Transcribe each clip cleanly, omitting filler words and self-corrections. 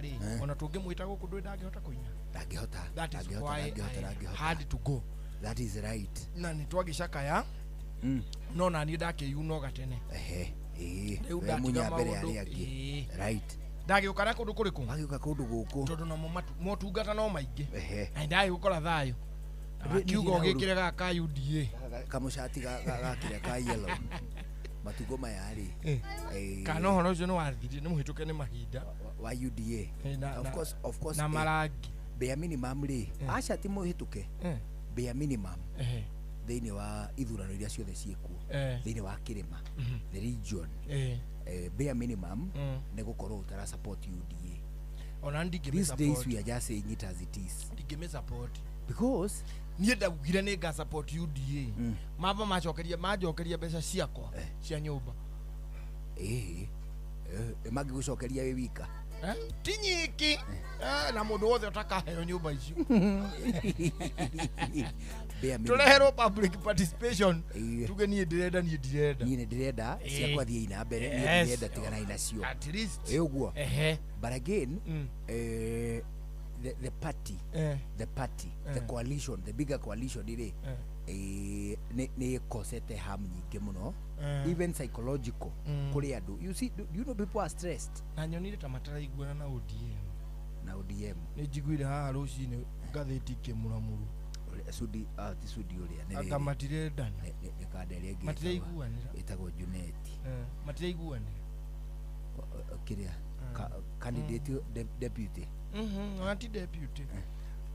Kĩeha rĩ, ona tũngĩmwĩta gũkũ ndũĩ ndangĩhota kũina. Ndangĩhota. That is Ndangĩhota, why ndangĩhota, I ndangĩhota. had to go. That is right. Na nĩ twagĩcakaya, no naniĩ ndakĩyuna gatene. Ehe, ĩĩ. Rĩu We ndatiga munya mbere ya maũndũ, arĩa angĩ. Ĩĩ. Right. Ndagĩũka na kũndũ kũrĩkũ? Wagĩũka kũndũ gũkũ. Tondũ namo motungata no maingĩ. Na ndagĩgũkora thayũ. Na Nĩ- kiugo nĩ gĩkĩre gaka ka UDA. Kamũcati gakĩrĩa ka yellow. Matukũ maya rĩ. Kana ũhoro ũcio nĩ wathirire, nĩ mũhĩtũke nĩ mahinda. Wa UDA. Na, Of course, of course. na marangi. Bare minimum rĩ. Aca ti mũhĩtũke. Bare minimum thĩinĩ wa ithurano iria ciothe ciĩkuo. Thĩinĩ wa kĩrĩma. The region. Bare minimum nĩ gũkorwo ũtara support UDA. Ona These days ndingĩmĩ we are just saying it as it is. ndingĩmĩ support. Because Niĩ ndaugire nĩ nga support UDA. Mamba macokeria manjokeria mbeca ciakwa cia nyũmba. Mangĩgũcokeria wĩ wika. Ti nyiki. Na mũndũ wothe ũtakaheo nyũmba icio. Bare minimum. Tũreherwo public participation. Ĩĩ. Tuge niĩ ndĩrenda, niĩ ndirenda. Niĩ nĩ ndĩrenda ciakwa thiĩ na mbere, niĩ ndĩrenda tiganai nacio. At least. Ĩ ũguo. Ehe. But again, the party, the party, the coalition, the bigger coalition rĩ, nĩ ĩkosete harm nyingĩ mũno, even psychological kũrĩ andũ. You see, do you know people are stressed? Na nyonire ta mataraiguana na ODM. Na ODM. Nĩ njiguire haha rũcinĩ ngathĩti ikĩmuramuru. Ũrĩa- Sudi, ti Sudi ũrĩa, nĩ Anga rĩrĩ. matirendana. Nĩ kanda ĩrĩa ĩngĩ Matiraiguanĩra. ĩtagwo Juneti. Matiraiguanĩra. Kĩrĩa candidate deputy. Ona ti deputy.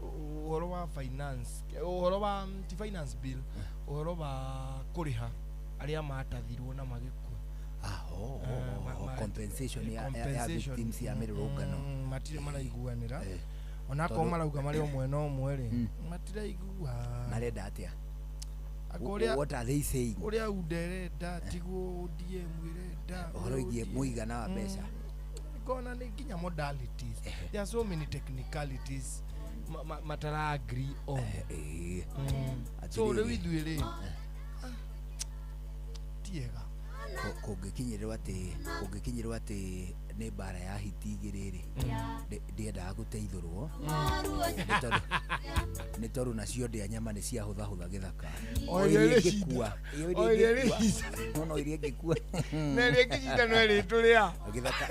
Ũhoro wa finance, ũhoro wa ti finance bill, ũhoro wa kũrĩha arĩa matathirwo na magĩkua. Ah, oh, oh, oh, compensation ya Compensation. victims ya mĩrũrũngano. Matirĩ maraiguanĩra. Onakorwo marauga marĩ o mwena ũmwe rĩ, matiraigua. Marenda atĩa? Anga ũrĩa What are they saying? ũrĩa UDA ĩrenda tiguo ODM ĩrenda. Ũhoro wĩgiĩ mũigana wa mbeca. Ngona nĩ nginya modalities. There are so many technicalities matara agree on. So Atĩrĩrĩ. rĩu ithuĩ rĩ, tiega. Kũngĩkinyĩrĩrwo atĩ nĩ mbara ya hiti igĩrĩ rĩ, ndiendaga gũteithũrwo. Nĩ tondũ nacio ndĩa nyama nĩ ciahũthahũtha gĩthaka. O ĩrĩa O iria ĩrĩ ĩngĩkua. O ĩrĩa ĩrĩ ica. No, no iria ĩngĩkua. Na ĩrĩa ĩngĩcinda no ĩrĩ tũrĩa.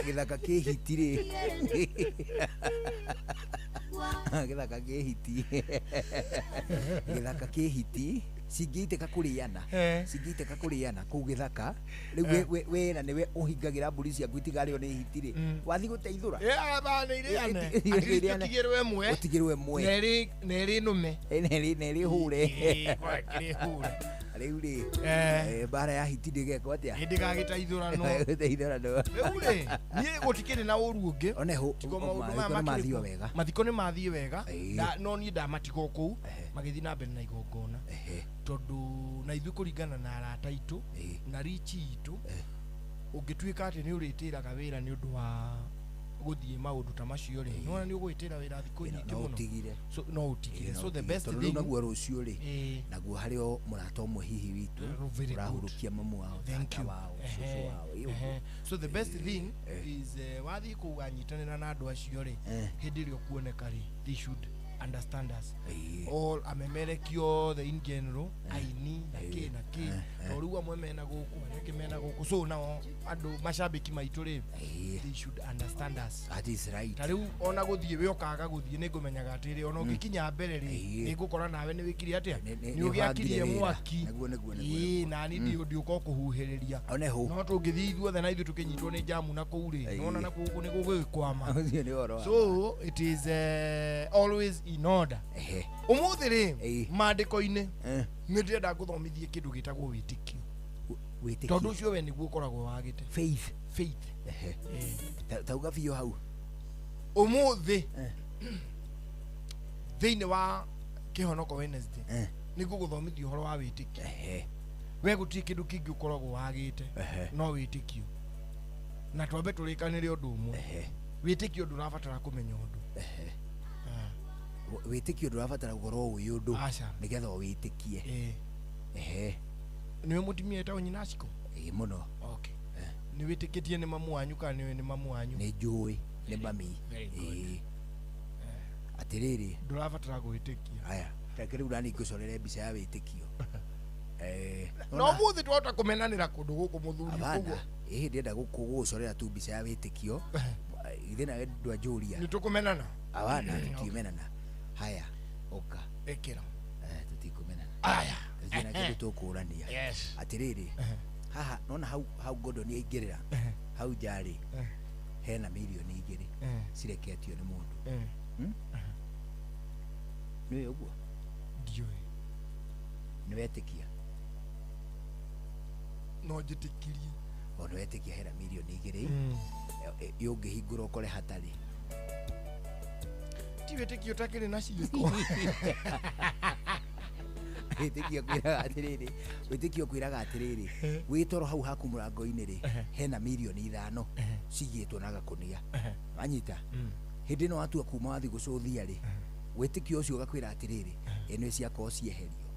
Gĩthaka kĩ hiti rĩ. Gĩthaka kĩ hiti. Gĩthaka kĩ hiti. Cingĩitĩka kũrĩana. Cingĩitĩka kũrĩana kũu gĩthaka. Rĩu we na nĩwe ũhingagĩra mbũri ciaku itigarĩo nĩ hiti rĩ. Wathiĩ gũteithũra. Aba nĩ irĩane. At least ũtigĩrwo ĩmwe. Ũtigĩrwo ĩmwe. Na ĩrĩ nũme. Na ĩrĩ hũre. Ĩĩ, kwa ĩrĩ hũre. Rĩu rĩ, mbara ya hiti ndĩgekwo atĩa? Ĩ ndĩgagĩteithũranwo. Gũteithũranwo. Rĩu rĩ, niĩ gũtikĩrĩ na ũru ũngĩ. One hũ, Tigo maũndũ maya mathiko nĩ makĩrĩ mathiĩ kuo. wega. Mathiko nĩ mathiĩ wega. No niĩ ndamatiga o kũu, magĩthiĩ na mbere na igongona. Tondũ na ithuĩ kũringana na arata aitũ, na richi itũ, ũngĩtuĩka atĩ nĩ ũrĩtĩraga wĩra nĩ ũndũ wa gũthiĩ maũndũ ta macio rĩ, nĩwona nĩ ũgwĩtĩra wĩra thikũ nyingĩ No mũno. ũtigire. So, no ũtigire. No So the ũtigire. best Tondũ rĩu thing naguo rũciũ rĩ, naguo harĩ o mũrata ũmwe hihi witũ, Very good. ũrahurũkia mamu wao, Thank tata you. wao, cũcũ wao, ĩ ũguo. So the best thing is, wathiĩ kũu wanyitanĩra na andũ acio rĩ, hĩndĩ ĩrĩa ũkuoneka rĩ, they should understand us. All amemereki othe in general, aini na kĩ na kĩ. Tondũ rĩu amwe mena gũkũ, arĩa angĩ mena gũkũ. So nao andũ macambĩki maitũ rĩ, they should understand us. That is right. Ta rĩu ona gũthiĩ we ũkaga gũthiĩ nĩ ngũmenyaga atĩrĩ, ona ũngĩkinya mbere rĩ, nĩ ngũkora nawe nĩ wĩkire atĩa? Nĩ Nĩ ũgĩakirie ũbangire wĩra. mwaki. Nĩguo, nĩguo, nĩguo, Ĩĩ, na niĩ ndiũka kũhuhĩrĩria. One hũ. No tũngĩthiĩ ithuothe na ithuĩ tũkĩnyitwo nĩ njamu na kũu rĩ, nĩwona na kũu nĩ gũgĩkwama. Ũcio nĩ ũhoro wa So it is always in order. Ũmũthĩ rĩ, maandĩko-inĩ, nĩ ndĩrenda ngũthomithie kĩndũ gĩtagwo wĩtĩkio. Wĩtĩkio. Tondũ ũcio we nĩguo ũkoragwo wagĩte. Faith. Faith. Tauga biũ hau. Ũmũthĩ, thĩinĩ wa Kĩhonoko Wednesday, nĩ ngũgũthomithia ũhoro wa wĩtĩkio. We gũtirĩ kĩndũ kĩngĩ ũkoragwo wagĩte, no wĩtĩkio. Na twambe tũrĩkanĩre ũndũ ũmwe. Wĩtĩkio ndũrabatara kũmenya ũndũ. Wĩtĩkio ndũrabatara gũkorwo ũĩ ũndũ. Aca. Nĩgetha ũwĩtĩkie. Nĩwe mũtumia etagwo nyina Ciko? Ĩĩ, mũno. Okay. Nĩ wĩtĩkĩtie nĩ mamu wanyu kana nĩwe nĩ mamu wanyu? Nĩ njũĩ. Nĩ mami. Atĩrĩrĩ, ndũrabatara gwĩtĩkia. Aya, reke rĩu nani ngũcorere mbica ya wĩtĩkio. No mũthĩ twahota kũmenanĩra kũndũ gũkũ mũthuri ũguo. Ĩhĩ ndĩrenda gũgũcorera tu mbica ya wĩtĩkio. Ithe nawe ndwanjũria. Nĩ tũkũmenana? Abana, tũtimenana. Haya, ũka. Ĩkĩra. Tũtikũmenana. Aya. Tũtirĩ na kĩndũ tũkũrania. Yes. Atĩrĩrĩ, haha nona hau Gordon aingĩrĩra. Hau nja-rĩ, hena mirioni 2 cireketio nĩ mũndũ. Nĩũĩ ũguo? Ndiũĩ. Nĩwetĩkia? No njĩtĩkirie. O nĩwetĩkia hena mirioni 2 ũngĩhingũra ũkore hatarĩ. Ti wĩtĩkio ũtakĩrĩ na ciĩko. Wĩtĩkio kwĩraga atĩrĩrĩ, wĩtĩkio kwĩraga atĩrĩrĩ, wĩ toro hau haku mũrango-inĩ rĩ, hena mirioni 5 cigĩtwo na gakũnia. Wanyita? Hĩndĩ ĩno watua kuma wathiĩ gũcũthia rĩ, wĩtĩkio ũcio ũgakwĩra atĩrĩrĩ, ĩno ciakorwo cieherio.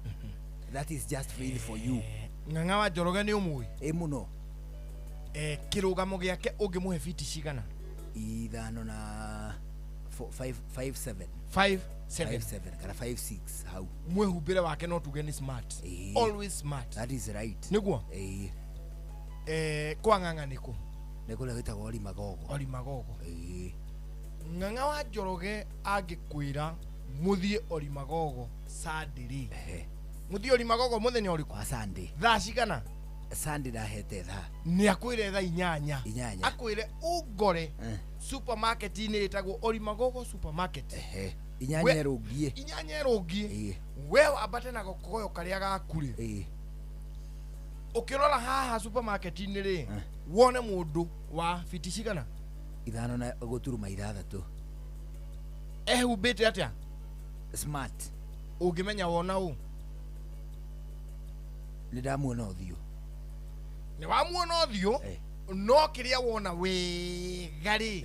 That is just faith for you. Ng'ang'a wa Njoroge nĩ ũmũĩ? Ĩ mũno. Kĩrũgamo gĩake ũngĩmũhe fiti cigana? 5 na 5 5 7. 5 7. 5 7 kana 5 6 hau. Mwĩhumbĩre wake no tuge nĩ smart. Always smart. That is right. Nĩguo? Kwa Ng'ang'a nĩkũ? Nĩ kũrĩa gwĩtagwo Orimagogo. Orimagogo. Ng'ang'a wa Njoroge angĩkwĩra mũthiĩ Orimagogo Sunday rĩ. Mũthiĩ Orimagogo mũthenya ũrĩkũ? Wa Sunday. Thaa cigana? Sunday ndahete thaa. Nĩ akwĩre thaa 8. 8. Akwĩre ũngore supermarket-inĩ ĩtagwo Orimagogo supermarket. 8 ĩrũngiĩ. 8 ĩrũngiĩ. We wambate na gakoyo karĩa gaku rĩ. Ũkĩrora haha supermarket-inĩ rĩ, wone mũndũ wa fiti cigana? 5 na gũturuma 6. Ehumbĩte atĩa? Smart. Ũngĩmenya wona ũ? Nĩ ndamuona ũthiũ. Nĩ wamuona ũthiũ, no kĩrĩa wona wega rĩ,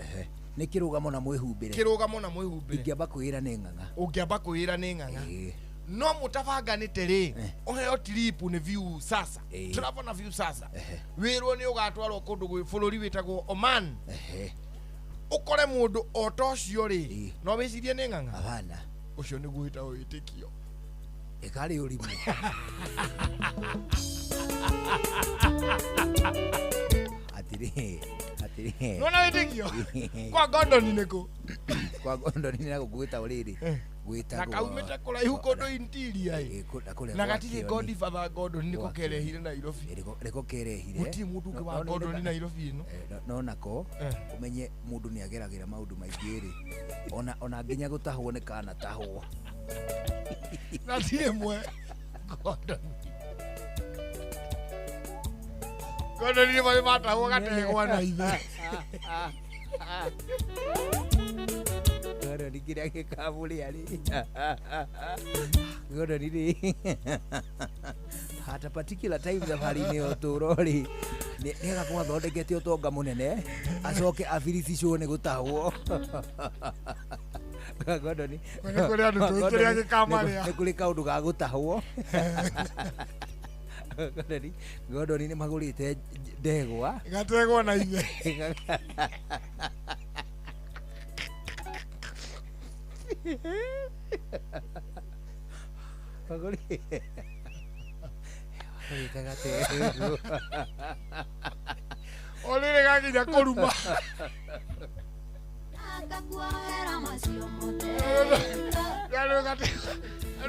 Nĩ kĩrũgamo na mwĩhumbĩre. Kĩrũgamo na mwĩhumbĩre. Ingĩamba kwĩra nĩ Ng'ang'a. Ũngĩamba kwĩra nĩ Ng'ang'a. No mũtabanganĩte rĩ, ũheo trip nĩ view sasa. Travel na view sasa. Wĩrwo nĩ ũgatwarwo kũndũ gwĩ bũrũri wĩtagwo Oman. Ũkore mũndũ o ta ũcio rĩ, no wĩcirie nĩ Ng'ang'a? Hapana. Ũcio nĩguo wĩtagwo wĩtĩkio. Ĩkarĩ ũrimũ. Atĩrĩ, atĩrĩ. Nĩwona wĩtĩkio? Kwa Gordon nĩkũ? Kwa Gordon nĩ nagũkũ gwĩtagwo rĩrĩ. Gwĩtagwo. Na kaumĩte kũraihu kũndũ interior ĩ. Na gatirĩ Godfather Gordon nĩko kerehire Nairobi. Nĩko kerehire. Gũtirĩ mũndũ ũngĩ wa Gordon Nairobi ĩno. No nako ũmenye mũndũ nĩ ageragĩra maũndũ maingĩ rĩ. Ona nginya gũtahwo nĩ kana tahwo. Na ti ĩmwe. Gordon. Gordon nĩ marĩ matahwo gategwa na ithe. Gordon kĩrĩa gĩkamũrĩa rĩ. Gordon rĩ. At a particular time thabarĩ-inĩ ya ũtũũro rĩ, nĩ agakorwo athondekete ũtonga mũnene, acoke abiricicwo nĩ gũtahwo. Gordon nĩ kũrĩ andũ tũĩ kĩrĩa gĩkamarĩa. Nĩ kũrĩ kaũndũ ga gũtahwo. Gordon nĩ magũrĩte ndegwa. Gategwa na ithe. Magũrĩte gategwa. O rĩrĩ gakinya kũruma.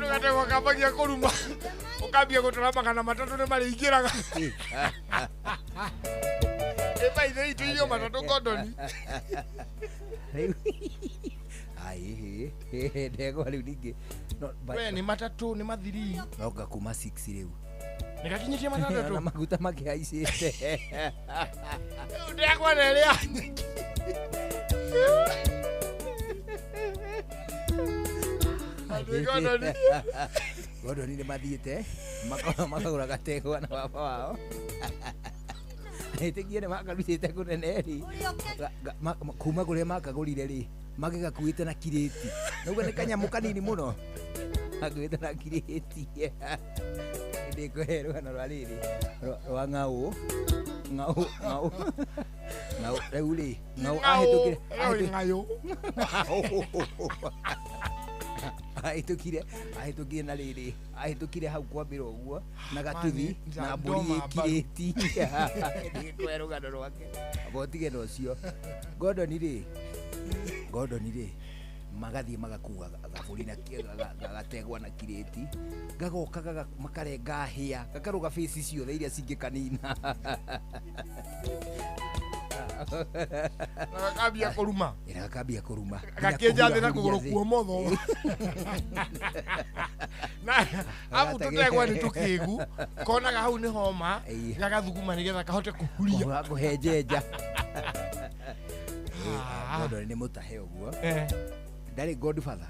Gategwa kambagia kũruma. Ũkambia gũtara 300 nĩ marĩingĩraga. Ĩ by the way tũirio 3 Gordon. Ai, ndegwa rĩu ningĩ. We nĩ 3 nĩ 3. Noka kuma 6 rĩu. Nĩ gakinyĩtie 6. Na maguta makĩhaicĩte. Rĩu ndegwa nĩ ĩrĩa. Gordon. Gordon nĩ mathiĩte makagũra gategwa na baba wao. Ĩtĩkie nĩ makarutĩte kũnene rĩ. Kuma kũrĩa makagũrire rĩ, magĩgakuĩte na kirĩti. Naguo nĩ kanyamũ kanini mũno. Gakuĩte na kirĩti. Ndĩkũhe rũgano rwa rĩrĩ, rwa ng'aũ. Ng'aũ, ng'aũ. Ng'au rĩu rĩ ng'au ahĩtũkire ng'ayũ ahĩtũkire na rĩrĩ ahĩtũkire hau kwambĩra ũguo na gatuthi na mbũri ĩkirĩti ndigĩkũhe rũgano rwake amba ũtige na ũcio Gordon rĩ magathiĩ magakua gabũri na gategwa na kirĩti gagoka makarenga hĩa gakarũga bĩci ciothe iria cingĩkanina na gakambia kũruma na gakambia kũruma gakĩnja thĩ na kũgũrũ kuomotho na amu tũtegwa nĩ tũkĩgu konaga hau nĩ homa gagathuguma nĩgetha kahote kũhuria kũhenjenja. Gordon nĩ mũtahe ũguo ndarĩ godfather.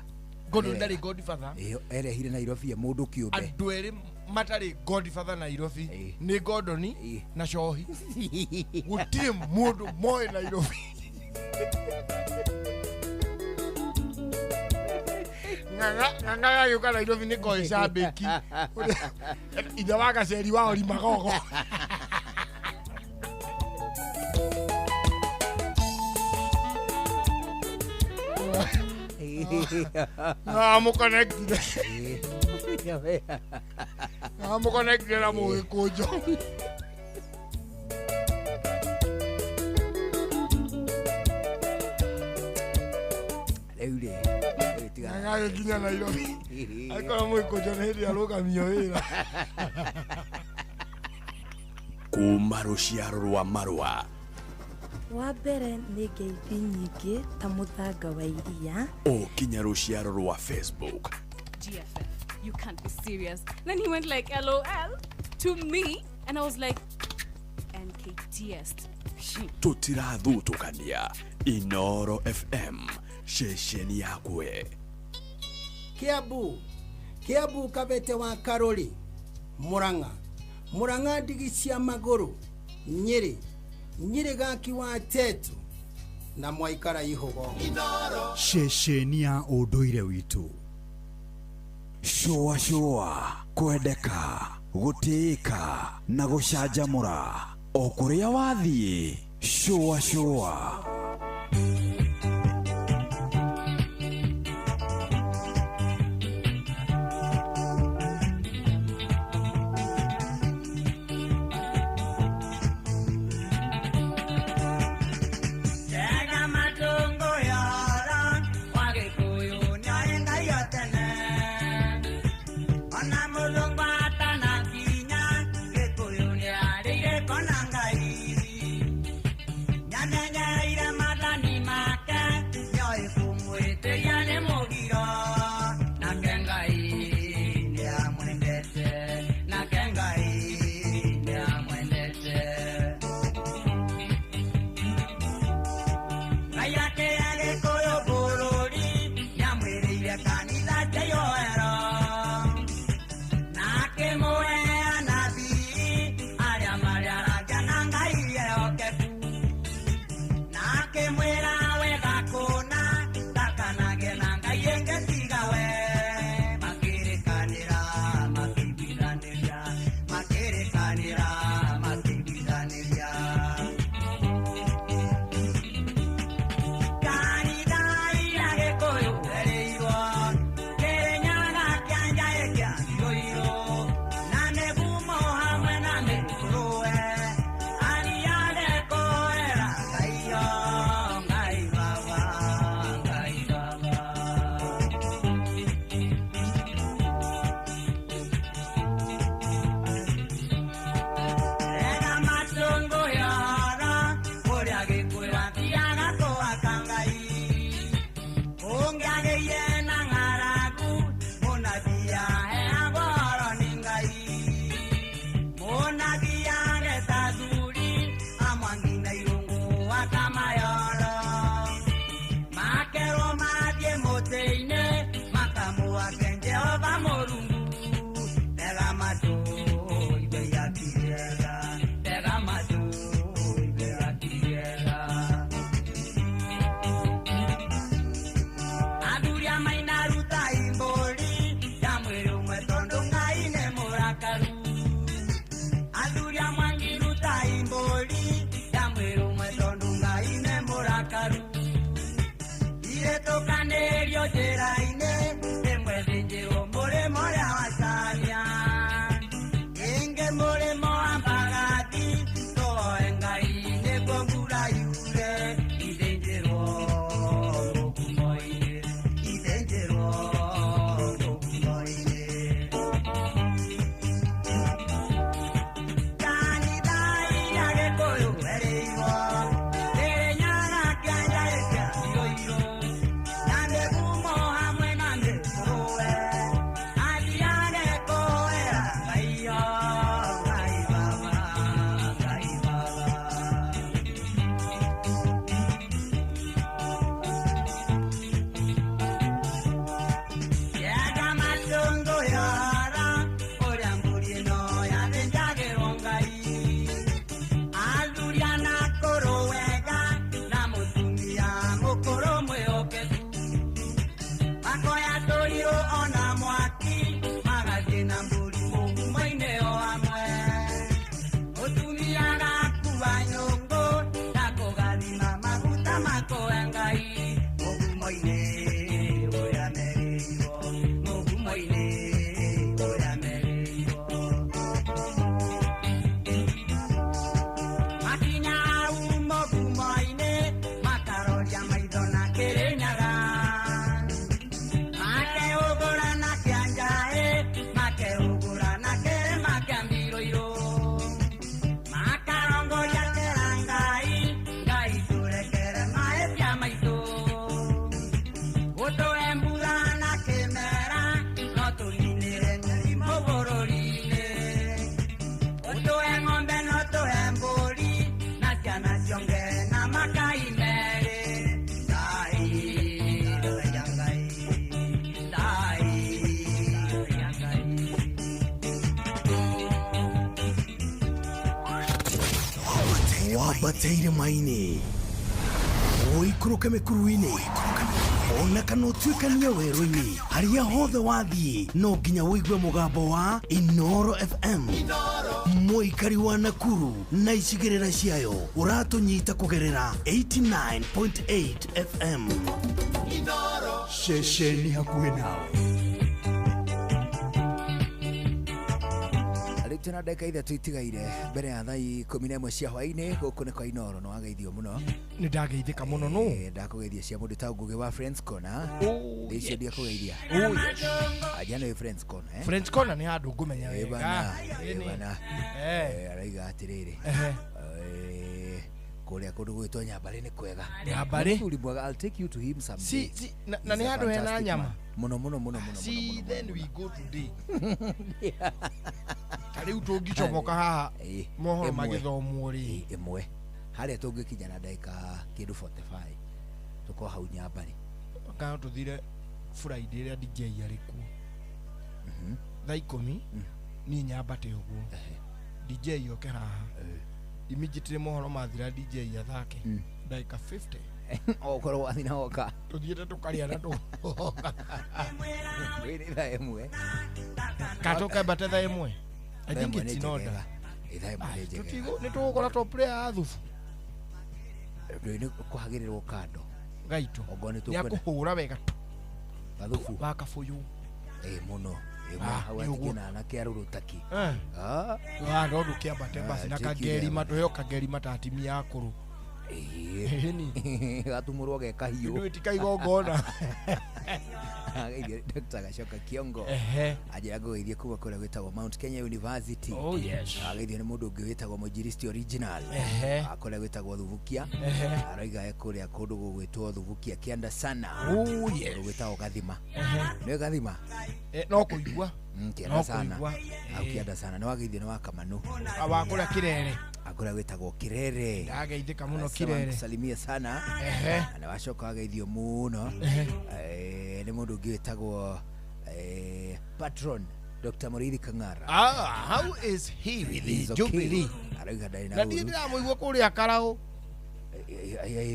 Gordon ndarĩ godfather. Erehire Nairobi mũndũ kĩũmbe andũ erĩ matarĩ godfather Nairobi nĩ Gordon na Cohi gũtirĩ mũndũ moĩ Nairobi. Ng'ang'a gagĩũka Nairobi nĩ koĩ cambĩki ithe wa gaceri wa Ori Magogo. Amũconnectire na mũgĩkũnjo. Rĩu rĩ agagĩkinya Nairobi agĩkora mũgĩkũnjo nĩ hĩndĩ arũgamio wĩra. Kuma rũciaro rwa marũa wa mbere nĩ ngeithi nyingĩ ta mũthanga wa iria o kinya rũciaro rwa Facebook. GFF, you can't be serious. Then he went like LOL to me and I was like NKTS. Tũtirathutũkania. Inoro FM ceceni yakwe. Kiambu Kabete wa Karori, Murang'a Murang'a ndigi cia magũrũ, Nyĩrĩ Nyĩrĩ gaki wa Tetu na mwaikara ihugo. Ceceni ya ũndũire witũ. Shũa shũa kwendeka gũtĩĩka na gũcanjamũra o kũrĩa wathiĩ. Shũa shũa. Nanya Njĩra-inĩ ĩmwe thĩnjĩrwo mũrĩmo ũrĩa wa Cania, ĩngĩ mũrĩmo wa Mbagathi, tũhoe Ngai nĩguo mbura yure, ithĩnjĩrwo mũgumo-inĩ, ithĩnjĩrwo mũgumo-inĩ. Kanitha ya Gĩkũyũ erĩirwo, Kĩrĩnyaga kĩanja kĩa Iroirũ, na mĩgumo hamwe na mĩkũrũwe, athiage kũhoera Ngai yo, Ngai Baba, Ngai Baba. Kĩenda matũngũ yara, ũrĩa mbũri ĩno yathĩnjagĩrwo Ngai. Athuri ana akũrũ wega, na mũtumia mũkũrũ mwĩhokeku. Makoya tũirũ ona mwaki, magathiĩ na mbũri mũgumo-inĩ o hamwe. Mũtumia agakua nyũngũ, na kũgathima maguta makũhe Ngai. Mũgumo-inĩ ũrĩa merĩirwo, mũgumo-inĩ ũrĩa merĩirwo. Makinya hau mũgumo-inĩ, makaroria maitho na Kĩrĩnyaga. Makehũgũra na kĩanjaĩ, makehũgũra na kĩrĩma kĩa Mbirũirũ. Makarongoria kĩra Ngai, Ngai tũrekere mahĩtia maitũ. Ũtũhe mbura na kĩmera, no tũninĩre mĩrimũ bũrũri-inĩ. Ũtũhe ng'ombe no tũhe mbũri, na ciana cionge na makai merĩ. Ngai, ya Ngai, Ngai, ya Ngai. Wambate irĩma-inĩ, ũikũrũke mĩkuru-inĩ, ona kana ũtuĩkanie werũ-inĩ, harĩa hothe wathiĩ no nginya ũigue mũgambo wa Inoro FM. Mũikari wa Nakuru na icigĩrĩra ciayo ũratũnyita kũgerera 89.8 FM. Ceceni hakuhĩ nawe. Rĩu twĩna ndagĩka 3 itigaire mbere ya thaa 11 cia hwaĩ-inĩ. Gũkũ nĩ kwa Inoro, nĩ wageithio mũno. Nĩ ndageithĩka mũno nũ. Ndakũgeithia cia mũndũ ta Ngũgĩ wa Friends Corner. Oh, Ndĩ icio yes. ndiakũgeithia. Oh, yes. Anja nĩ Friends Corner, eh? French Corner nĩ handũ ngũmenya Ĩ wega. bana, Ĩni. ĩ bana. Eh. Araiga atĩrĩrĩ, Ehe. kũrĩa kũndũ gwĩtwo Nyambarĩ nĩ kwega. Nyambarĩ? Mũthuri mwega, I'll take you to him someday. Si, si, na He's nĩ a handũ hena fantastic nyama. man. Mũno mũno mũno mũno See, mũno, then mũno. we go today. Ta rĩu tũngĩcomoka haha mohoro ĩmwe. magĩthomwo rĩ. Ĩmwe harĩa tũngĩkinya na ndagĩka kĩndũ 45 tũkorwo hau Nyambarĩ. Kana tũthire Friday ĩrĩa DJ arĩ kuo. Thaa 10 niĩ nyambate ũguo. DJ oke haha. Immediately mohoro mathira DJ athake. Ndagĩka 50. Okorwo wathiĩ na woka. Tũthiĩte tũkarĩa na tũgoka. Nĩ thaa 1. Kana tũkambate thaa 1. I Thaa think ĩmwe it's nĩ in order. njegega. Ĩ, thaa 1 nĩ njegega. Tũtigũ nĩ tũgũkora top player ya thubu. Ndũĩ nĩ kũhagĩrĩrwo kando. Gaitũ. Ongorwo nĩ Nĩ tũkwenda. akũhũra wega tu. Gathubu. Wa kabũyũ. Ĩ mũno. Ĩ mũno. Ah, Hau nĩ ũguo. hatikĩ na anake arũrũtaki. Eh. Ah. Ah, no ndũkĩambate basi na Ah, take kagerima it tũheo kagerima ta timu ya akũrũ. Ĩni. Gatumũrwo ge kahiũ. Ndũĩ ti kaigongona. Ageithie Dr. Gachoka Kiongo. Ehe. Anjĩra ngũgeithie kuma kũrĩa gwĩtagwo Mount Kenya University. Oh, yes. Ageithio nĩ mũndũ ũngĩ wĩtagwo Mũinjilisti Original. Ehe. Kũrĩa gwĩtagwo Thubukia. Ehe. Arauga e kũrĩa kũndũ gũgwĩtwo Thubukia kĩanda sana. Oh, yes. Kũndũ gwĩtagwo Gathima. Ehe. Nĩwe Gathima? No kũigua. Kĩanda No sana. kũigua. Hau kĩanda sana. Nĩ wageithio nĩ wa Kamanu. Wa kũrĩa Kirere. Kũrĩa gwĩtagwo Kirere. Ndageithĩka mũno Asema Kirere. nikusalimie sana. Ehe. Na wacoka wageithio mũno. Ehe. Nĩ mũndũ ũngĩ wĩtagwo patron Dr. Muriithi Kang'ara. Ah, how is he with He's the okay. Jubilee? Arauga ndarĩ na Na ndiĩ ũru. ndĩramũigua kũrĩa Karaũ.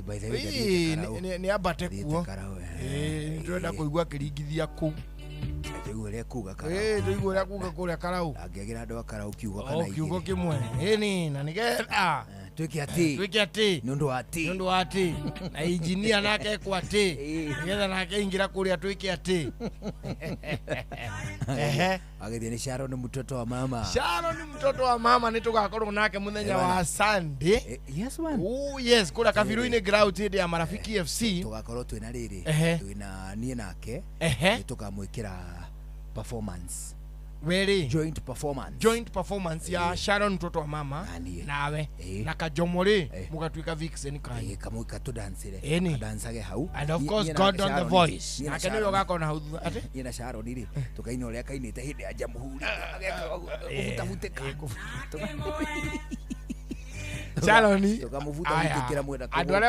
By the way, Ĩĩ, ndathiĩte Karaũ. nĩ ambate Ndathiĩte kuo. Karaũ, Ĩĩ, nĩtũrenda kũigua akĩringithia kũu. Tũigue ũrĩa kuga Karaũ. Ĩĩ, tũigue ũrĩa kuga kũrĩa Karaũ. Angĩagĩra andũ a Karaũ kiugo kana O kiugo igĩrĩ. kĩmwe. Ĩni, na nĩgetha. Twĩke atĩ. Twĩke atĩ. Nĩ ũndũ wa atĩ. Nĩ ũndũ wa atĩ. Na engineer nake ekwo atĩ. Nĩgetha nake ingĩra kũrĩa twĩke atĩ. Ehe. Agĩthiĩ nĩ Sharon mtoto wa mama. Sharon mtoto wa mama nĩ tũgakorwo nake mũthenya wa Sunday. Yes man. Oh yes, kũrĩa Kabiru-inĩ ground hĩndĩ ya Marafiki FC. Tũgakorwo twĩna rĩrĩ. Twĩna niĩ nake. Ehe. Nĩ tũkamwĩkĩra performance. Weri. Joint performance. Joint performance ya Sharon mtoto wa mama nawe na Kajomo rĩ mũgatuĩka vixen kanyu. Kamũika tũdancire. Ĩni. Kadancage hau. And of course God on the voice. Nake nĩwe ũgakorwo na hau thutha atĩ. Niĩ na Sharon rĩ tũkaina ũrĩa kainĩte hĩndĩ ya Jamhuri. Ageka kũbutĩka. Sharon tũkamũbutahutĩkĩra mwena andũ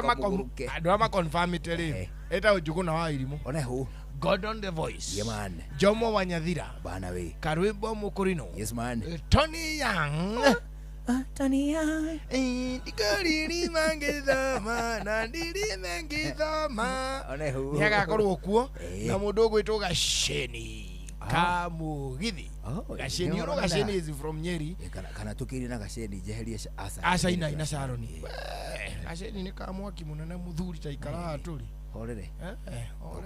arĩa makonfirmĩte rĩ etagwo Njũgũna wa Irimũ. One hũ. God on the voice. Yeah, man. Jomo Wanyathira. Bana we. Karwimbo Mukurino. Yes man. Tony Young. Tony Young. Ndikariri mangithoma na ndiri mangithoma. One hũ. Nĩagakorwo kuo na mũndũ ũgwĩtwo Gaceni. Kamugithi. Gaceni ũrũ Gaceni is from Nyeri. Kana tukiri na Gaceni njeherie aca. Aca ina Sharon. Gaceni nĩ ka mwaki mũnene mũthuri ta ikara tũrĩ. Horere.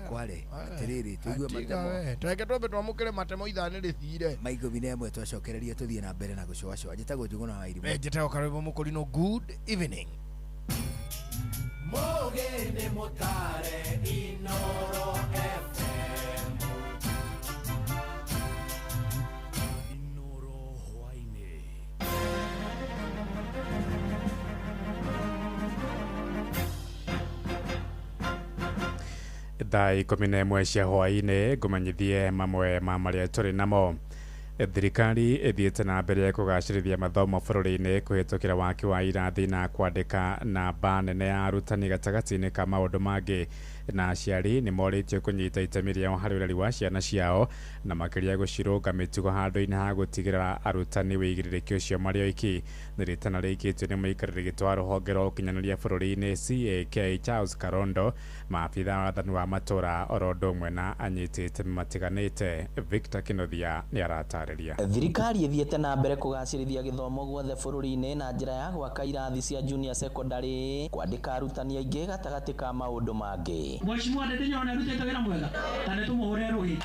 Kware atiriri tuigue matemo. Tweke twambe twamũkĩre matemo ithaa nĩ rĩthire. Ma 11 twacokereria tũthiĩ na mbere na gũcũacũa. Njĩtagwo Njũgũna wa Irimũ. Njĩtagwo Karwimbo Mũkũrinũ. Good evening. Mũgeni mũtare Inoro FM. Inoro hwaĩ-inĩ. Thaa 11 cia hwaĩ-inĩ ngũmenyithie mamwe ma marĩa tũrĩ namo. Thirikari ĩthiĩte na mbere kũgacĩrithia mathomo bũrũri-inĩ kũhĩtũkĩra waki wa irathi na kwandĩka namba nene ya arutani gatagatĩ-inĩ ka maũndũ mangĩ. Na aciari nĩ morĩtio kũnyita itemi rĩao harĩ ũreri wa ciana ciao na makĩria gũcirũnga mĩtugo handũ-inĩ ha gũtigĩra arutani wĩigĩrĩrĩki ũcio marĩ oiki. Nĩ rĩtana rĩikĩtio nĩ mũikarĩri gĩtĩ wa rũhonge rwa ũkinyanĩria bũrũri-inĩ CAK Charles Karondo, maabitha wa wathani wa matũũra oro ũndũ ũmwe na anyiti itemi matiganĩte. Victor Kinothia nĩ aratarĩria. Thirikari ĩthiĩte na mbere kũgacĩrithia gĩthomo guothe bũrũri-inĩ na njĩra ya gwaka irathi cia junior secondary, kwandĩka arutani aingĩ gatagatĩ ka maũndũ mangĩ. Mheshimiwa Ndindi Nyoro nĩarutĩte wĩra mwega ta nĩtũmũhũre rũhĩ.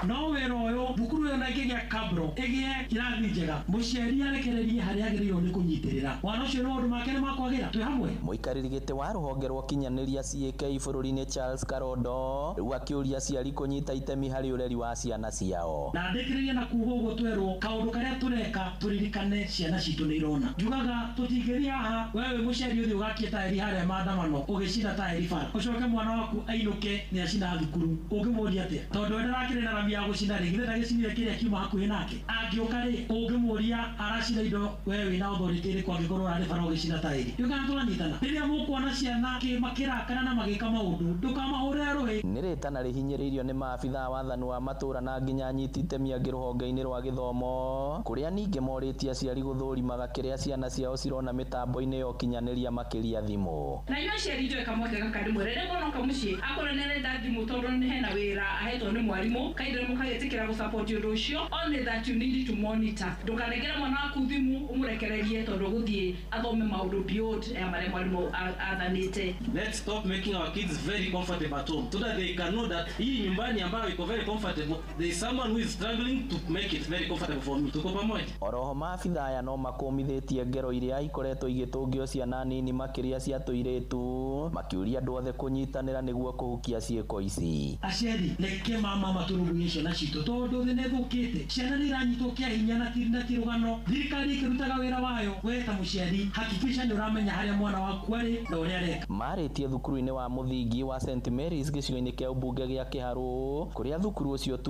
No wĩra ũyũ thukuru ĩyo na ĩngĩgĩa kabro ĩgĩe irathi njega mũciari arekererie harĩa agĩrĩirwo nĩ kũnyitĩrĩra mwana ũcio nĩ maũndũ make nĩ makwagĩra twĩ hamwe. Mũikarĩri gĩtĩ wa rũhonge rwa ũkinyanĩria CAK bũrũri-inĩ Charles Karondo rĩu akĩũria aciari kũnyita itemi harĩ ũreri wa ciana ciao. Na ndĩkĩrĩrie na kuga ũguo twerwo kaũndũ karĩa tũreka tũririkane ciana citũ nĩ irona. Njugaga tũtingĩthiĩ haha we wĩ mũciari ũthiĩ ũgakie taĩri harĩa maandamano ũgĩcina taĩri bara ũcoke mwana waku ainũke nĩ acina thukuru ũngĩmũria atĩa tondũ we ndarakĩrĩ na rami ya gũcina rĩ githĩ ndagĩcinire kĩrĩa kiuma hakuhĩ nake angĩũka rĩ ũngĩmũria aracina indo we wĩna authority ĩrĩkũ angĩkorwo ũrarĩ bara ũgĩcina taĩri. Ndiũĩ kana tũranyitana rĩrĩa mũkuona ciana makĩrakara na magĩka maũndũ ndũkamahũrĩre rũhĩ. Nĩ rĩtana rĩhinyĩrĩirio nĩ maabitha wathani wa matũũra na nginya anyiti itemi angĩ rũhonge-inĩ rwa gĩthomo kũrĩa ningĩ morĩtie aciari gũthũrimaga kĩrĩa ciana ciao cirona mĩtambo-inĩ ya ũkinyanĩria makĩria thimũ. Na inyuĩ aciari njoe kamweke gaka ndĩmwĩre rĩrĩa mwana oka mũciĩ akorwo nĩarenda thimũ tondũ hena wĩra ahetwo nĩ mwarimũ kaida mũkagĩtĩkĩra gũsupport ũndũ ũcio only that you need to monitor. Ndũkanengere mwana waku thimũ ũmũrekererie tondũ ũgũthiĩ athome maũndũ beyond ya marĩa mwarimũ athanĩte. Let's stop making our kids very comfortable at home so that they can know that hii nyumbani ambayo iko very comfortable there is someone who is struggling to make it very comfortable for me. Tuko pamoja. Oroho maabitha aya no makũmithĩtie ngero iria ikoretwo igĩtũngio ciana nini makĩria cia tũirĩtu makĩũria andũ othe kũnyitanĩra nĩguo kũhukia ciĩko ici. Aciari reke mama matũrũmbũiye ciana citũ tondũ thĩ nĩ ĩthũkĩte ciana nĩ iranyitwo kĩa hinya na ti rũgano. Thirikari ĩkĩrutaga wĩra wayo we ta mũciari hakikisha nĩ ũramenya harĩa mwana waku arĩ na ũrĩa areka. Marĩtie thukuru-inĩ wa mũthingi wa St Mary's gĩcigo-inĩ kĩa ũmbunge gĩa Kĩharũ kũrĩa thukuru ũcio tu